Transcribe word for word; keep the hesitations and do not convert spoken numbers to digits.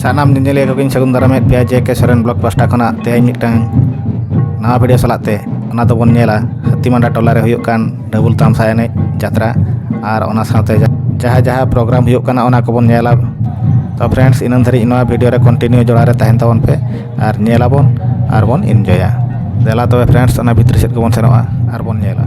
ᱥᱟᱱᱟᱢ ᱧᱮᱧᱮᱞᱤᱭᱟᱹ ᱠᱚᱜᱮᱧ ᱥᱟᱹᱜᱩᱱ ᱫᱟᱨᱟᱢᱮᱫ ᱯᱮᱭᱟ ᱡᱮ ᱠᱮ ᱥᱚᱨᱮᱱ ᱵᱞᱚᱜᱽ ᱯᱟᱥᱴᱟ ᱠᱷᱚᱱᱟᱜ᱾ ᱛᱮᱦᱮᱧ ᱢᱤᱫᱴᱟᱝ ᱱᱟᱣᱟ ᱵᱷᱤᱰᱤᱭᱳ ᱥᱟᱞᱟᱜ ᱛᱮ ᱚᱱᱟ ᱫᱚᱵᱚᱱ ᱧᱮᱞᱟ ᱦᱟᱹᱛᱤᱢᱟᱰᱟ ᱴᱚᱞᱟ ᱨᱮ ᱦᱩᱭᱩᱜ ᱠᱟᱱ ᱰᱟᱹᱵᱩᱞ ᱛᱟᱢᱥᱟ ᱮᱱᱮᱡ ᱡᱟᱛᱨᱟ, ᱟᱨ ᱚᱱᱟ ᱥᱟᱶᱛᱮ ᱡᱟᱦᱟᱸ ᱡᱟᱦᱟᱸ ᱯᱨᱳᱜᱨᱟᱢ ᱦᱩᱭᱩᱜ ᱠᱟᱱᱟ ᱚᱱᱟ ᱠᱚᱵᱚᱱ ᱧᱮᱞᱟ᱾ ᱛᱚ ᱯᱷᱨᱮᱱᱰᱥ, ᱤᱱᱟᱹ ᱫᱷᱟᱹᱨᱤᱡ ᱱᱚᱣᱟ ᱵᱷᱤᱰᱤᱭᱳ ᱨᱮ ᱠᱚᱱᱴᱤᱱᱤᱭᱩ ᱡᱚᱲᱟᱣ ᱨᱮ ᱛᱟᱦᱮᱱ ᱛᱟᱵᱚᱱ ᱯᱮ ᱟᱨ ᱧᱮᱞᱟᱵᱚᱱ ᱟᱨ ᱵᱚᱱ ᱤᱱᱡᱚᱭᱟ᱾ ᱫᱮᱞᱟ ᱛᱚᱵᱮ ᱯᱷᱨᱮᱱᱰᱥ, ᱚᱱᱟ ᱵᱷᱤᱛᱨᱤ ᱥᱮᱫ ᱜᱮᱵᱚᱱ ᱥᱮᱱᱚᱜᱼᱟ ᱟᱨ ᱵᱚᱱ ᱧᱮᱞᱟ᱾